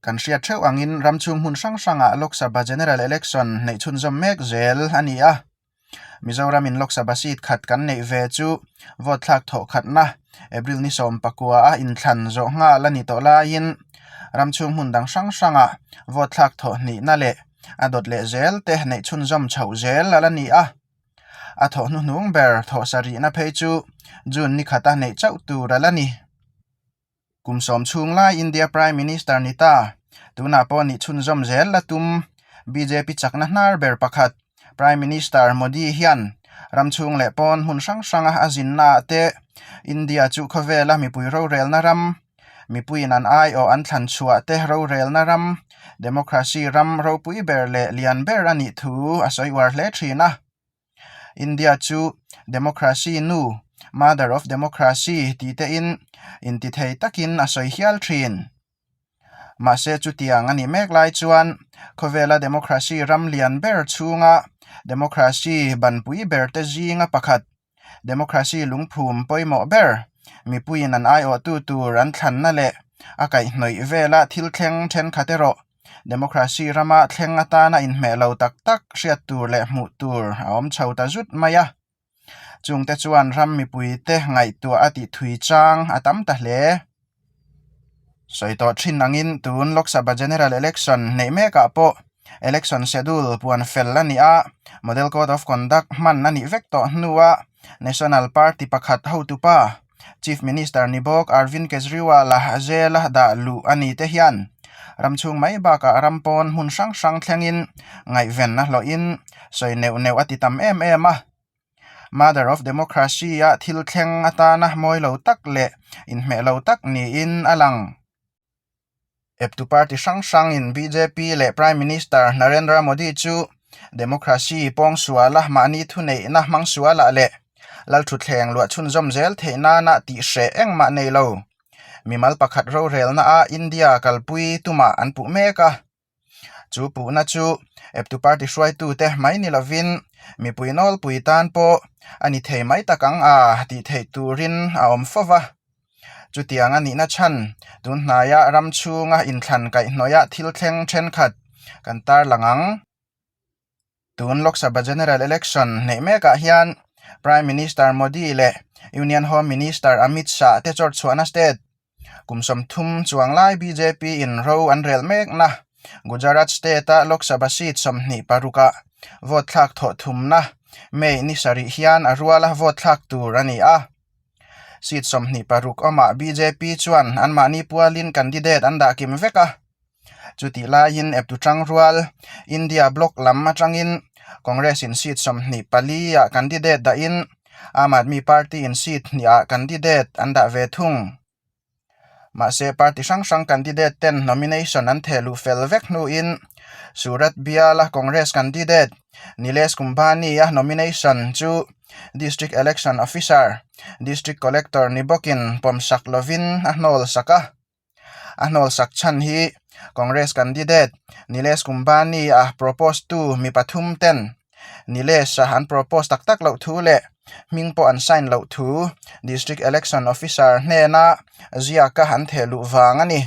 Kan hriat theuh angin ram chhung hmun hrang hrangah Lok Sabha General Election neih chhunzawm mek zel a ni a. Mizoramin Lok Sabha seat khat kan neih ve chu vote thlak thawh khatna April ni 19 a inthlan zawh nghal a ni tawh laiin ram chhung hmun dang hrang hrangah vote thlak thawh hnihna leh a dawt leh zel te neih chhunzawm chhoh zel a la ni a. A thawh hnuhnung ber thawh sarihna phei chu June ni khata neih chauh tur a la ni. Kum sawm chhung lai India Prime Minister ni ta, tunah pawh nih chhunzawm zel la tum bjp chakna hnar ber pakhat Prime Minister Modi hian ram chhung leh pawn hmun hrang hranga a zinnaah te India chu khawvela mipui rorelna ram, mipuiin an aiawh an thlan chhuah te rorelna ram, democracy ram ropui ber leh lian ber a nih thu a sawi uar hle thin a. India chu Democracy nu, Mother of Democracy, tih tein intithei takin a sawi hial thin. Mahse chutiang a nih mek lai chuan khawvela democracy ram lian ber chhunga democracy banpui ber te zinga pakhat, democracy lungphum pawimawh ber, mipuiin an aiawhtu tur an thlanna leh a kaihhnawih vela thil thleng thenkhat erawh Democracy rama thleng atana inhmeh lo tak tak hriat tur leh hmuh tur a awm chho ta zut mai a. Chungte chuan ram mipuite ngaihtuah a tih thui chang a tam ta hle. Sawi tawh thin angin tun Lok Sabha General Election neih mekah pawh Election Schedule puan fel a ni a, Model Code of Conduct hman a nih vek tawh hnua National Party pakhat hotupa Chief Minister ni bawk Arvind Kejriwal-a jail-a dah luh a ni te hian ram chhung mai bakah ram pawn hmun hrang hrang thlengin ngaihven a hlawhin sawi neuh neuh a ti tam em em a. Mother of Democracy-a thil thleng atana mawi lo tak leh inhmeh lo tak niin a lang. Eptu party hrang hrangin bjp leh Prime Minister Narendra Modi chu democracy pawng suala mahni thuneihna hmang sualah leh lalthutthleng luah chhunzawm zel theih nana tihhreh engmah nei lo mimal pakhat rorelna a India kalpui tumah an puh mek a. Chu puhna chu eptu party hruaitute mai ni lovin mipui nawlpui tan pawh a ni thei mai tak ang a tih theih turin a awm fo va. Chutiang a nihna chhan tun hnaia ram chhunga inthlan kaihhnawih thil thleng thenkhat kan tarlang ang. Tun Lok Sabha General Election neih mekah hian Prime Minister Modi leh Union Home Minister Amit Shah te chawrh chhuahna state kum 30 chuang lai bjp in ro an rel mekna Gujarat state a Lok Sabha seat 26 ah vote thlak thawh thumna May ni sarih hian a ruala vote thlak tur a ni a. Seat 26 awmah bjp chuan anmahni pualin candidate an dah kim vek a. Chutih laiin eptu tangrual India bloc lam atangin Congress in seat 24 ah candidate dahin Aam Aadmi Party in seat hnih ah candidate an dah ve thung. Mahse party hrang hrang candidate ten nomination an theh luh fel vek hnuin Surat biala Congress candidate Nilesh Kumbhani a nomination chu District Election Officer, District Collector ni bawkin pawmsak lovin a hnawl sak a. A hnawl sak chhan hi Congress candidate Nilesh Kumbhani a propose tu mi pathum ten Nilesh a an propose tak tak loh thu leh hming pawh an sign loh thu District Election Officer hnena ziaka an theh luh vang a ni.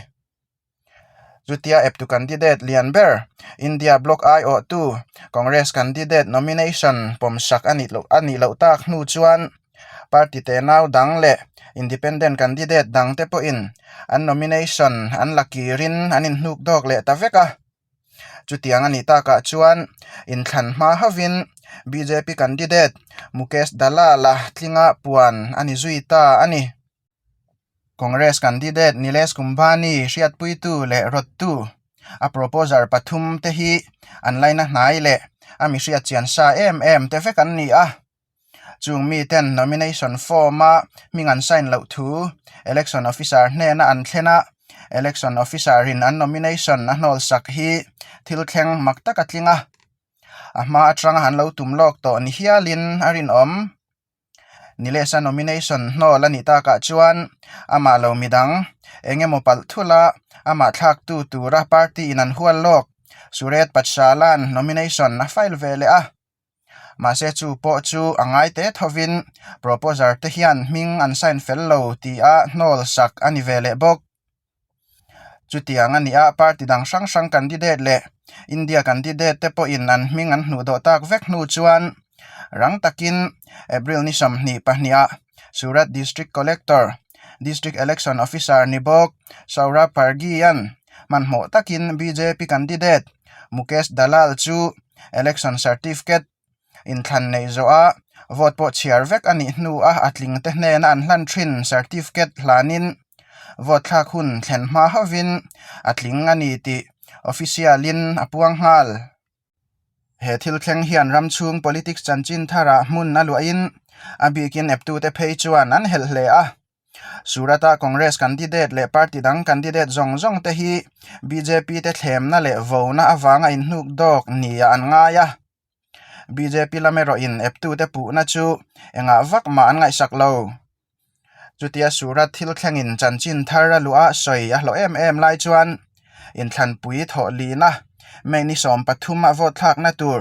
Chutia eptu candidate lian ber India bloc aiawhtu Congress candidate nomination pawmsak a nih loh tak hnu chuan Party tenau dang leh Independent candidate dang te pawhin an nomination an la kirin an inhnuk dawk leh ta vek a. Chutiang a nih takah chuan inthlan hma hovin bjp candidate Mukesh Dalal-a tlinga puan a ni zui ta a ni. Congress candidate Nilesh Kumbhani hriatpuitu leh rawttu a proposer pathum te hi an laina hnai leh a mi hriatchian sa em em te vek an ni a. Chung miten nomination form-a hming an sign loh thu Election Officer hnena an thlen a, Election Officer-in an nomination a hnawlsak hi thil thleng mak tak a tling a. A hma atanga an lo tum lawk tawh ni hialin a rinawm. Nilesh-a nomination hnawl a nih takah chuan amah lo midang eng emaw palh thula amah thlaktu tura party-in an hual lawk Suret Patshalan nomination a file ve leh a. Mahse chu pawh chu a ngai te thovin proposer te hian hming an sign fel lo tia hnawl sak a ni ve leh bawk. Chutiang a nih a, party dang hrang hrang candidate leh India candidate te pawhin an hming an hnuh dawh tak vek hnu chuan rang takin April ni 22 ah Surat District Collector, District Election Officer ni bawk Saurabh Pargi-a'n hmanhmawh takin bjp candidate Mukesh Dalal chu election certificate Inthlan neih zawha vote pawh chhiar vek a nih hnua a tling te hnena an hlan thin certificate hlanin vote thlak hun thlen hma hovin a tling a ni tih official in a puang nghal. He thil thleng hian ram chhung politics chanchin tharah hmun a luahin a bikin eptute phei chuan an helh hle a. Surat-a Congress candidate leh party dang candidate zawng zawng te hi bjp te thlemna leh vona avanga inhnuk dawk nia an ngai a. Bjp lam erawhin eptute puhna chu engah vak mah an ngaihsak lo. Chutia Surat thil thlengin chanchin thar a luh a sawi a hlawh em em lai chuan inthlanpui thawh lina May ni 13 a vote thlakna tur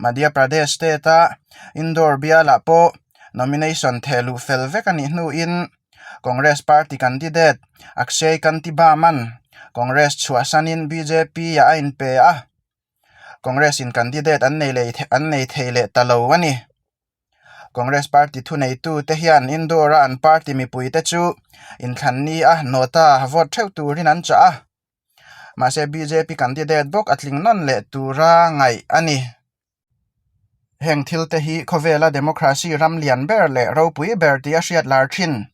Madhya Pradesh state-a Indore bialah pawh nomination theh luh fel vek a nih hnuin Congress party candidate Akshay Kanti Bam-a'n Congress chhuahsanin BJP-ah a inpe a. Congress in candidate an nei leh an nei thei leh ta lo a ni. Congress party thuneitu te hian Indore a an party mipui te chu inthlan ni a nota vote theuh turin an chah a. Mahse bjp candidate bawk a tling nawn leh tura ngaih a ni. Heng thil te hi khawvela democracy ram lian ber leh ropui ber tih a hriat lar thin.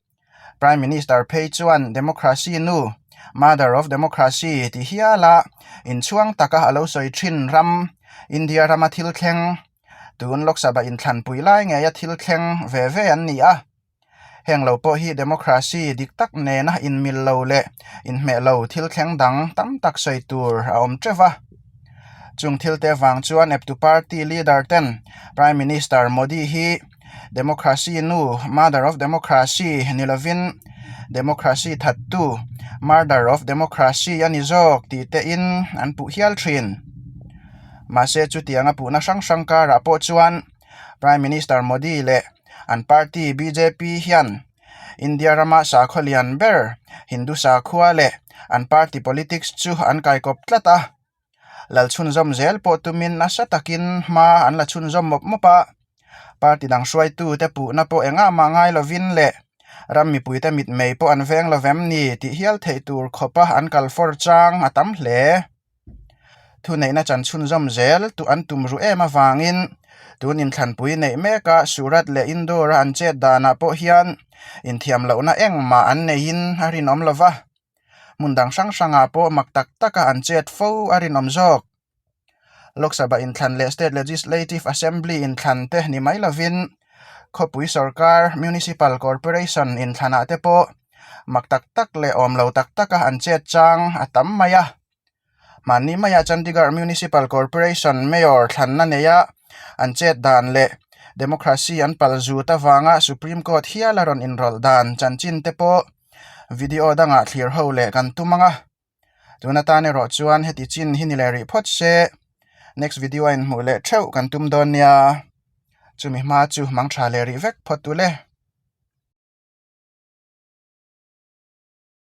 Prime Minister phei chuan democracy nu, mother of democracy ti hiala inchhuang taka a lo sawi thin ram, India rama thil thleng, tun Lok Sabha inthlanpui lai ngeia thil thleng ve ve an ni a. Heng lo pawh hi democracy dik tak nena inmil lo leh inhmeh lo thil thleng dang tam tak sawi tur a awm teuh va. Chung thil te vang chuan eptu party leader ten Prime Minister Modi hi democracy nu, mother of democracy, ni lovin democracy thattu, murder of democracy, a ni zawk tih tein an puh hial thin. Mahse chutianga puhna hrang hrang karah pawh chuan Prime Minister Modi leh an party bjp hian India rama sakhaw lian ber Hindu sakhua leh an party politics chu an kaikawp tlat a, lal chhunzawm zel pawh tumin nasa takin hma an la chhunzawm mawp mawp a, party dang hruaitute puhna pawh engah mah ngai lovin leh ram mipuite mitmei pawh an veng lovem ni tih hial theih tur khawpa an kal fawr chang a tam hle. Thuneihna chan chhunzawm zel tu an tum ruh em avangin tun inthlanpui neih meka Surat leh Indore-a an chet danah pawh hian inthiam lohna engmah an neihin a rinawm lo va, hmun dang hrang hrangah pawh mak tak taka an chet fo a rinawm zawk. Lok Sabha inthlan leh State Legislative Assembly inthlan te ni mai lovin khawpui sorkar Municipal Corporation inthlanah te pawh mak tak tak leh awm lo tak taka an chet chang a tam mai a. Mahni maia Chandigarh Municipal Corporation Mayor thlanna neia an chet dan leh democracy an pal zut avanga Supreme Court hial a rawn inrawlh dan chanchin te pawh video dangah thlir ho leh kan tum ang a. Tun atan erawh chuan heti chin hi ni leh rih phawt se next video a inhmuh leh theuh kan tum dawn nia. Chumi hma chu mang tha leh rih vek phawt u le.